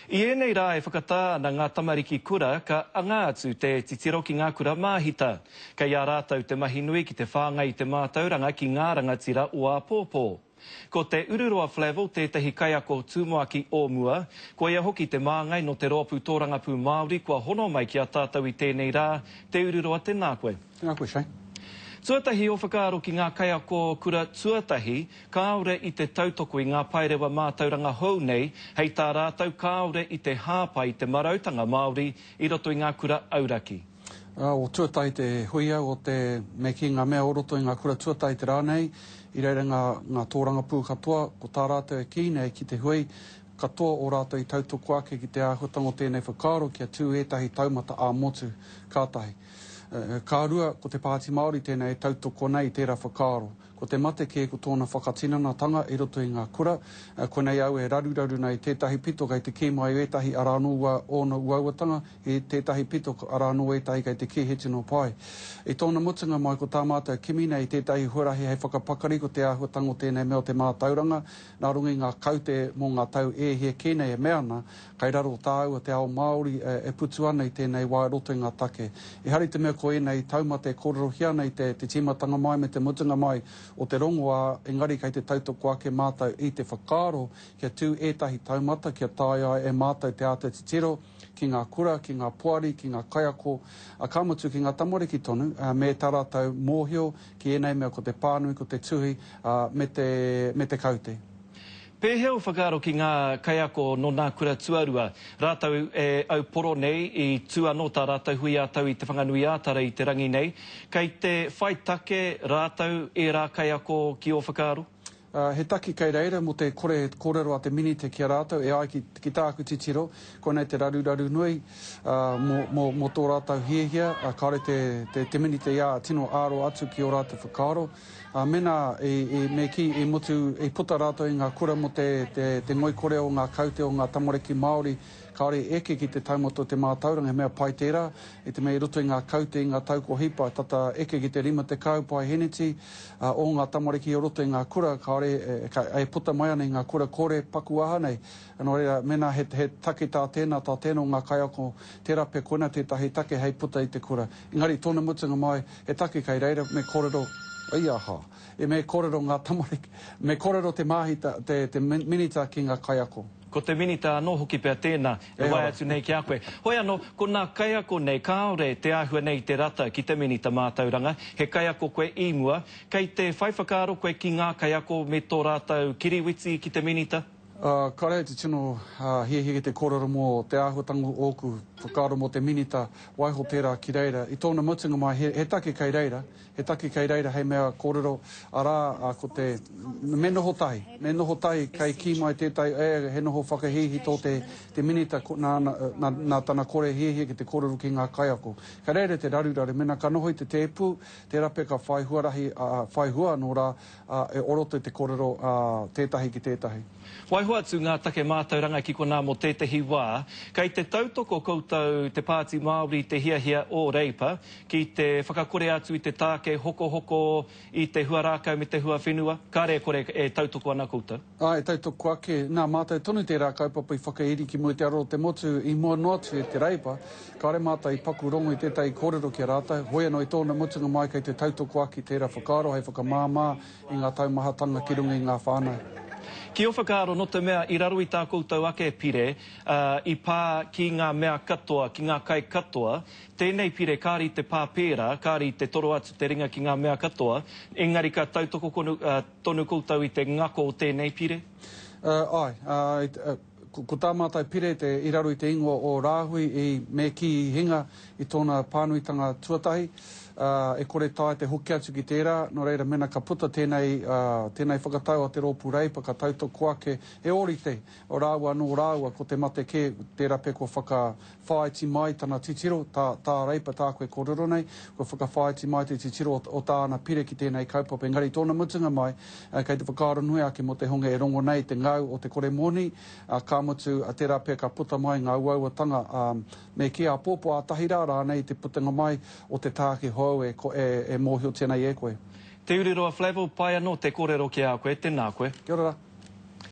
I ēnei rā e whakatā ana ngā tamariki kura ka anga atu te titiro ki ngā kura māhita. Kei a rātou te mahi nui ki te whāngai i te mātauranga ki ngā rangatira o āpōpō. Ko Te Ururoa Flavell tētahi kaiako tumuaki o mua, koia hoki te māngai nō te Rōpū Tōrangapū Māori kua hono mai ki a tātou i tēnei rā. Te Ururoa, tēnā koe. Tēnā koe, Shane. Tuatahi ō whakaaro ki ngā kaiako kura tuatahi kāore i te tautoko i ngā paerewa mātauranga hou nei, hei tā rātou kāore i te hāpai i te marautanga Māori i roto i ngā kura auraki. O tuatahi te huia o te me kī ngā mea o roto i ngā kura tuatahi te rā nei, i reira ngā, ngā tōrangapū katoa, ko tā rātou e kī nei ki te hui, katoa o rātou i tautoko ake ki te āhuatanga o tēnei whakaaro kia tū ētahi taumata ā-motu, ka tahi. Ka rua, ko te Pāti Māori tēnei e tautoko nei i tērā whakaaro. Ko te mate kē ko tōna whakatinanatanga i roto i ngā kura. Konei au e raruraru nei, tētahi pito kei te kī mai ētahi arā anō ōna uauatanga, i tētahi pito arā anō ētahi kei te kī he tino pai. I tōna mutunga mai ko tā mātou kimi nei tētahi huarahi hei whakapakari ko te āhuatanga o tēnei mea o te mātauranga, nā runga i ngā kaute mō ngā tau e hia kē nei e mea ana, Kei raro tāua te ao Māori e putu ana i tēnei wā i roto i ngā take. Ehara i te mea ko ēnei taumata e kōrerohia ana i te tīmatanga mai me te mutunga mai o te rongoā, engari kei te tautoko ake mātou i te whakaaro kia tū ētahi taumata kia taea ai e mātou te āta titiro ki ngā kura, ki ngā poari, ki ngā kaiako, ka mutu ki ngā tamariki tonu me tā rātou mōhio ki ēnei mea ko te pānui, ko te tuhi, me te, me te kaute. Pēhea ō whakaaro ki ngā kaiako nō nā kura tuarua, rātou e auporo nei i tū anō tā rātou hui ā-tau i Te Whanganui-ā-Tara i te rangi nei, kei te whai take rātou ērā kaiako ki ō whakaaro? He take kei reira mō te kore kōrero a te Minita ki a rātou e ai ki, ki tāku titiro, koinei te raruraru nui mō, mō, mō tō rātou hiahia, kāore te, te, te Minita i ā, tino āro atu ki ō rātou whakaaro. Ā, mēnā i, i, me kī, i mutu, i puta rātou i ngā kura mō te, te, te ngoikore o ngā kaute o ngā tamariki Māori, kāore i eke ki te taumata o te mātauranga, he mea pai tērā, i te mea i roto i ngā kaute i ngā tau kua hipa, tata eke ki te 50 paeheneti, ā, o ngā tamariki o roto i ngā kura, kāore e, ka, e puta mai ana i ngā kura kore paku aha nei. Nō reira, mēnā he, he take tā tēnā, tā tēnā o ngā kaiako, tērā pea koinā tētahi take hei puta i te kura. Engari, tōna mutunga mai, He take kei reira me korero, i aha? E me korero ngā tamariki, me korero te māhita, te, te minita ki ngā kaiako. Ko te minita anō hoki pea tēnā e wae atu nei ki a koe. Hoi anō, ko nā kaiako nei, kāore te āhua nei i te rata ki te minita mātauranga, he kaiako koe i mua, kei te whai whakaaro koe ki ngā kaiako me tō rātou kiriwiti ki te minita? Ā, kāore au te tino hiahia ki te kōrero mō te āhuatanga o ōku whakaaro mō te minita, waiho tērā ki reira. I tōna mutunga mai, he, he take kei reira, he take kei reira hei mea kōrero, arā, ko te, me noho tahi, me noho tahi kei kī mai tētahi, e, he noho whakahīhī tō te, te minita ko, nā, nā, nā tana kore hiahia ki te kōrero ki ngā kaiako. Kei reira te raruraru, mēnā ka noho i te tēpu, tērā pea ka whai huarahi, ā, whai hua anō rā, ā, e oroto i te kōrero a tētahi ki tētahi. Waiho atu ngā take mātauranga ki konā mō tētahi wā. Kei te tautoko koutou te Pāti Māori i te hiahia o Reipa ki te whakakore atu i te tāke hokohoko i te huarākau me te huawhenua? Kāre e kore e tautoko ana koutou. Āe, e tautoko ake. Nā mātou tonu tērā kaupapa i whakairi ki mua i te aro o te motu i mua noa atu e te Reipa. Kāore mātou i paku rongo i tētahi kōrero ki a rātou, hoi anō i tōna mutunga mai kei te tautoko ake tērā whakaaro hei whakamāmā i ngā taumahatanga ki runga i ngā whānau. Ki ō whakaaro, nō te mea i raro i tā koutou ake pire, ā, i pā ki ngā mea katoa, ki ngā kai katoa, tēnei pire kāre i te pā pērā, kāre i te toro atu te ringa ki ngā mea katoa, engari ka tautoko tonu koutou i te ngako o tēnei pire? Ā, āe, ā, Ko tā mātou pire te i raro i te ingoa o Rāhui i me kī i hinga i tōna pānuitanga tuatahi, ā, e kore taea te hoki atu ki tērā, nō reira mēnā ka puta tēnei, ā, tēnei whakatau a te Rōpū Reipa ka tautoko ake, he ōrite o rāua anō rāua, ko te mate kē, tērā pea kua whakawhāiti mai tana titiro, tā, tā Reipa tāku e kōrero nei, kua whakawhāiti mai te titiro o, o tāna pire ki tēnei kaupapa, engari tōna mutunga mai, Kei te whakaaro nui ake mō te hunga e rongo nei te ngau o te kore moni, ā, ka mutu, tērā pea ka puta mai ngā uauatanga, ā, me kī āpōpō ātahi rā rānei i te putanga mai o te tāke hou e, e, e mōhiotia nei e koe. Te Ururoa Flavell, pai anō te kōrero ki a koe, tēnā koe. Kia ora rā.